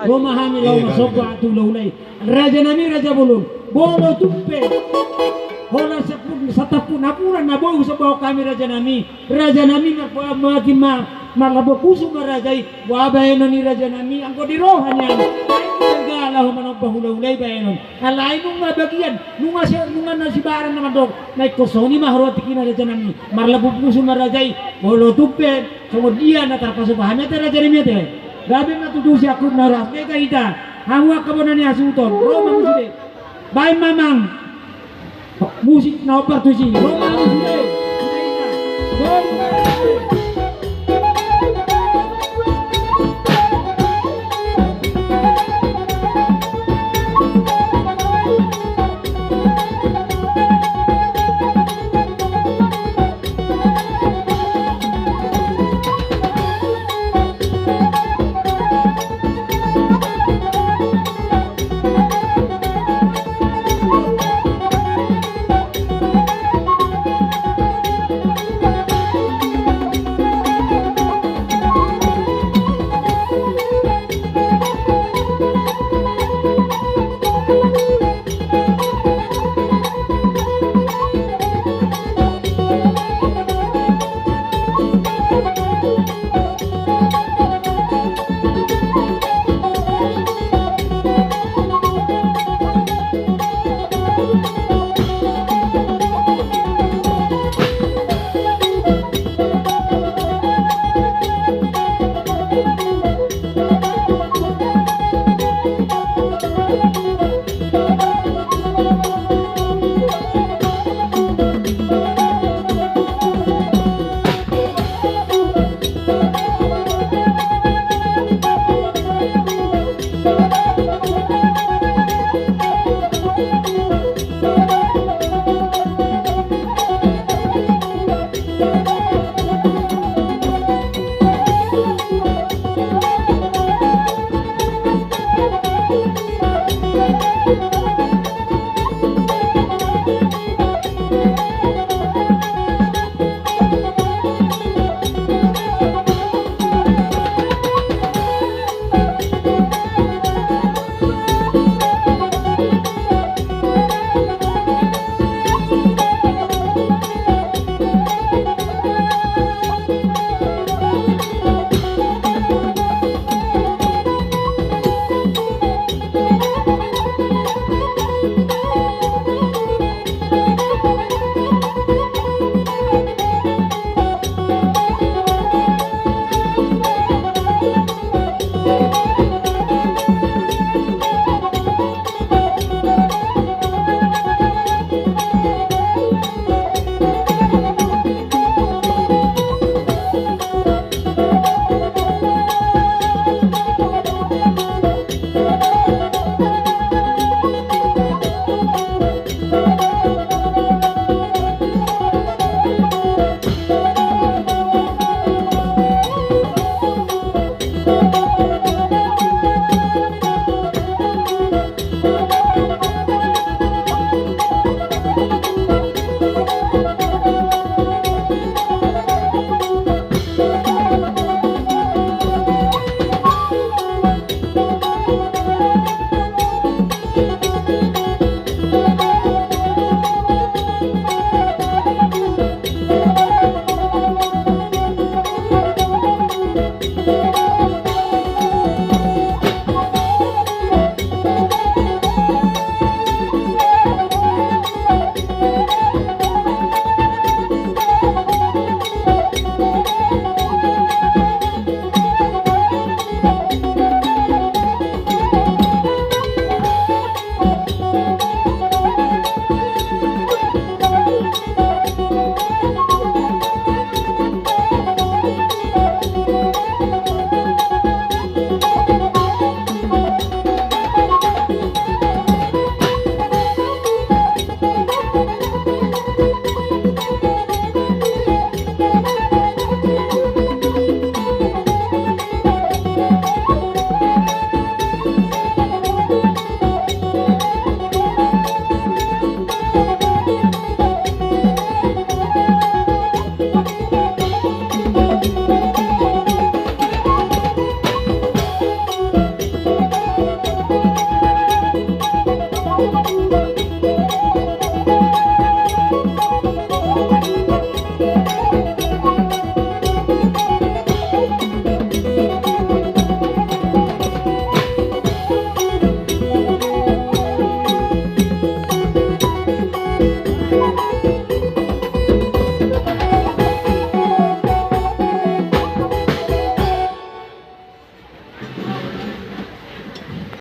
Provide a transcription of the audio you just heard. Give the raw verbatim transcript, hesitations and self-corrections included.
Ro ma hami laho marsomba tu hula-hula i. Raja nami, raja bolon, molo tung pe holan sampulu, satampulu napuran na boi husombahon hami raja nami. Raja nami, mar-, ma-, ma-, marlambuan pusu ma raja i. Boha baenon ni raja nami, anggo di roha nian, ai nunga laho manomba hula-hula i baenon. Alai nunga bagian, nunga se-, nunga na sibaran na mandok, na ingkon songon i ma haroa tingkina raja nami. Marlambuan pusu ma raja i. Molo tung pe songon dia na tarpasomba hami ate raja nami ate. Gabe ma tutu siangkup na ras mega hita. Hamu angka bona ni hasuhuton, ro ma muse. Baen ma amang musik na opat tusi. Ro ma muse.